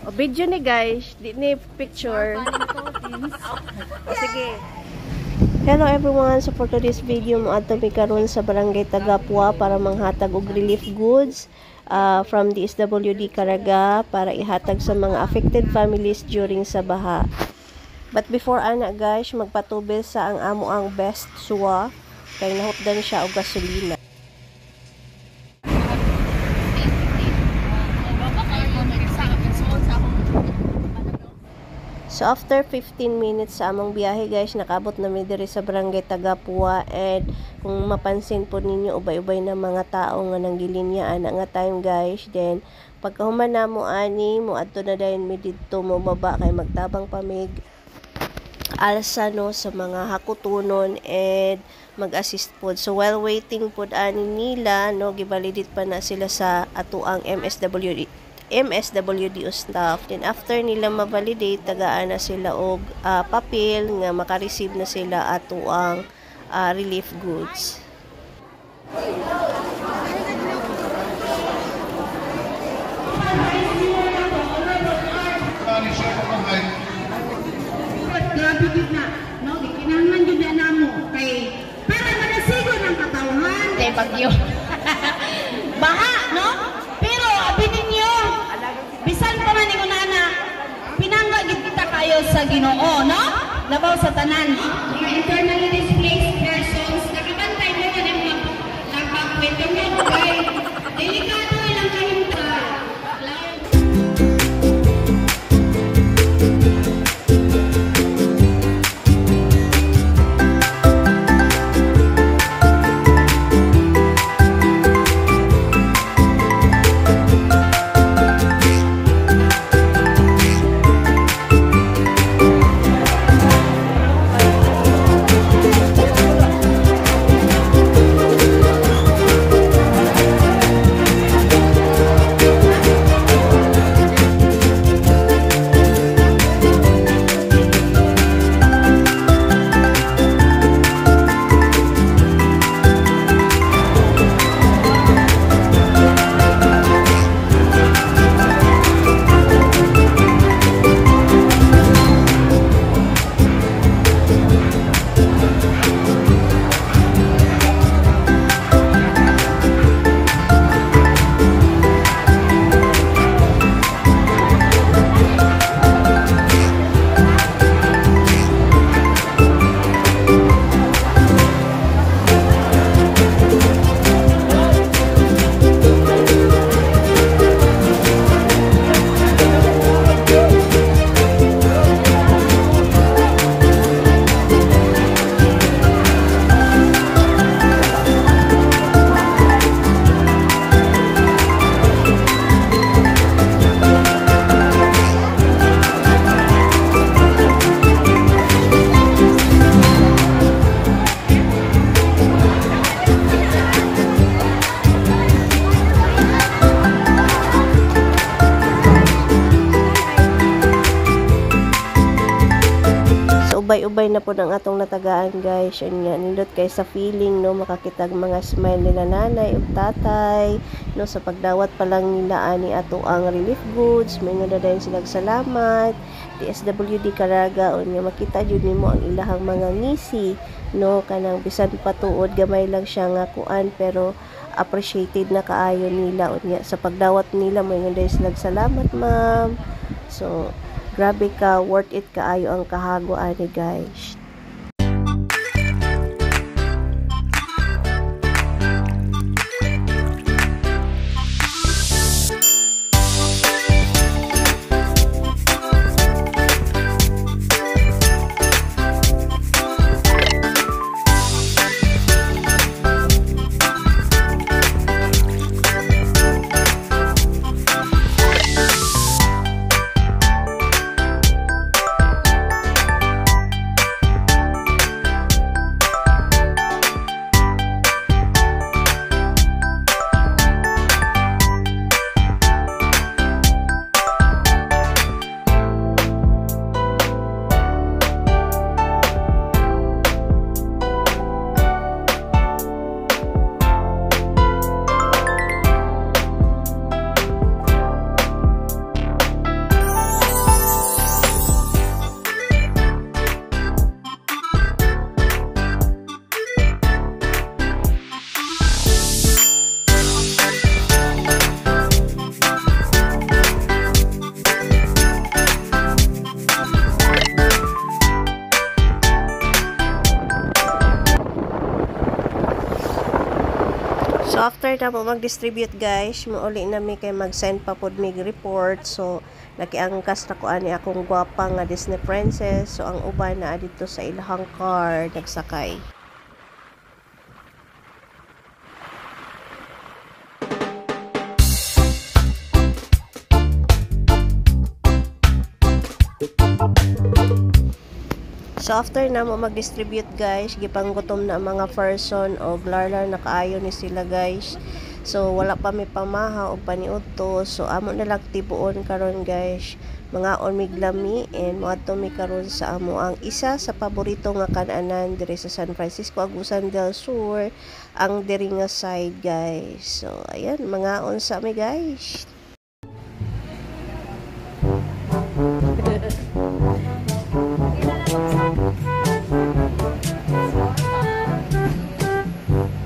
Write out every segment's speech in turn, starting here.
O, video ni guys, di ni picture. O, sige. Hello everyone, so for today's video, moadto mi karon sa Barangay Tagapua para manghatag og relief goods from DSWD Caraga para ihatag sa mga affected families during sa baha. But before ana guys, magpatubil sa ang amo ang best suwa kay nahutdan siya og gasolina. So after 15 minutes sa among biyahe guys, nakabot na mi diri sa Barangay Tagapua, and kung mapansin po ninyo, ubay-ubay na mga tao nga nanggilinya ana nga time guys. Then pagkahuman namo ani, moadto na dayon mi didto, mo baba kay magtabang pa mig alsa no sa mga hakutunon and mag-assist pod. So while waiting pod ani nila no, givalidate pa na sila sa atuang MSWDO staff. Then after nila ma-validate, tagaan na sila og papel nga maka-receive na sila atuang relief goods. Grabe gid na, no? Gikinahanglan gyud na namo kay para manasigon ang katawhan kay bagyo. Baha, no? Pero abi ninyo, bisan pa man ingon ana, pinangga gid kita kayo sa Ginoo, no? Labaw sa tanan. Mga internally displaced persons, nakabantay mo kanang mga nagpakwento mo kay delikado ilang kahimtang. Ubay-ubay na po ng atong natagaan guys. Yun nga, nindot kay sa feeling no, makakitag mga smile nila nanay ug tatay no, sa pagdawat pa lang nila ani ato ang relief goods, moingon na dayon silang salamat DSWD Caraga. Unya makita jud nimo ang ilahang mga ngisi no, kanang bisan patuod gamay lang siya nga kuan, pero appreciated na kaayo nila. Unya sa pagdawat nila, moingon dayon silang salamat ma'am. So grabe ka, worth it kaayo ang kahago ani guys. After na po mag-distribute guys, muuli na mi kay mag-send pa pod mig report. So nakiangkas na ko ani akong gwapa nga Disney princess. So ang uban na dito sa ilahang car nagsakay. So after na mo mag-distribute guys, gipanggutom na ang mga person og larlar na kaayo ni sila guys. So wala pa mi pamaha og paniudto. So amo na lang tibuon karon guys. Mga on mig lami and moadto mi karon sa amo ang isa sa paborito nga kan-anan diri sa San Francisco, Agusan del Sur, ang diri nga side guys. So ayan, mga on sa mi guys.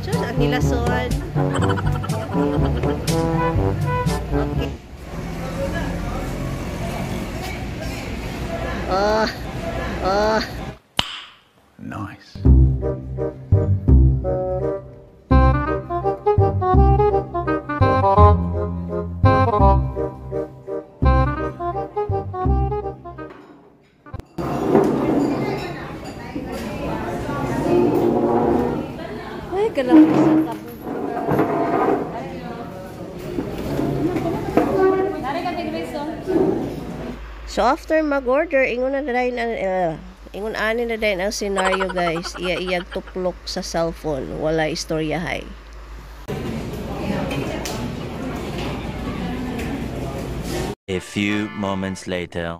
Sus, ang hilason. Okay. Oh, oh. Nice. Ay, kalapit sa kapo. So after mag-order, ingon na dayon ang ingon ani na dayon ang scenario guys. Iya-iyag tuplok sa cellphone, wala istoryahay. A few moments later.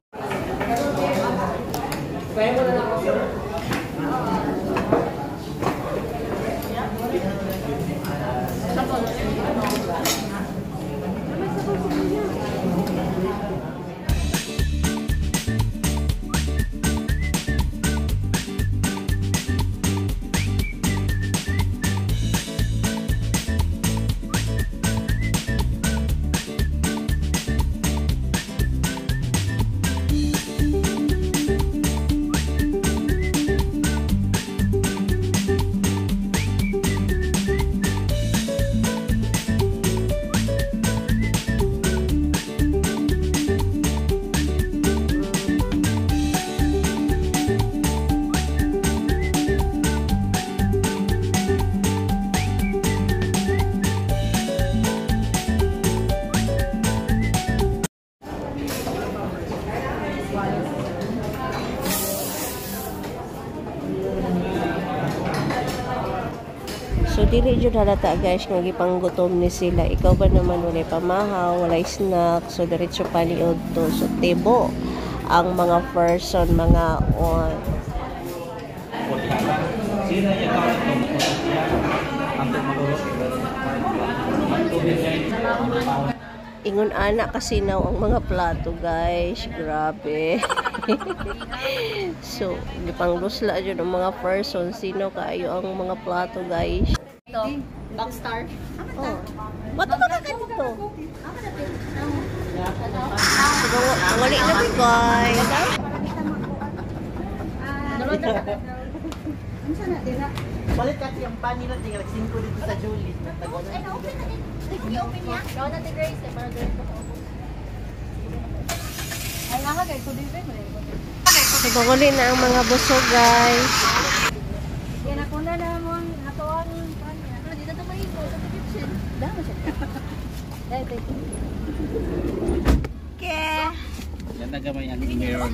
So dili jud halata guys nga gipanggutom ni sila. Ikaw ba naman walay pamahaw, walay snack, so diretso paniud to. So tibo ang mga person mga on. Ingon ana kasi naw ang mga plato guys, grabe. So gipanglusla jud ang mga person, sino kaayo ang mga plato guys. Ito, Backstar. Oh. Bato ka ka dito? So, manguli na mi guys. Balik kasi ang panila, tingnan 5 dito sa Julie. Ay, na-open na din. I-open niya. Gawa natin Grace, eh, para ganito ko. Ay, nga kay kundi ba mo. So, manguli na ang mga busog guys. Yan ako na na mo ang atuang kanya. Ano dito to mahigo sa kitchen. Damo siya. Dai dai. Ke. Yan na gamay ang mayor.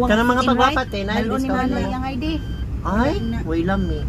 Kanang mga pagwapat eh, na Dalo ni Manay ang ID. Ay, way lami.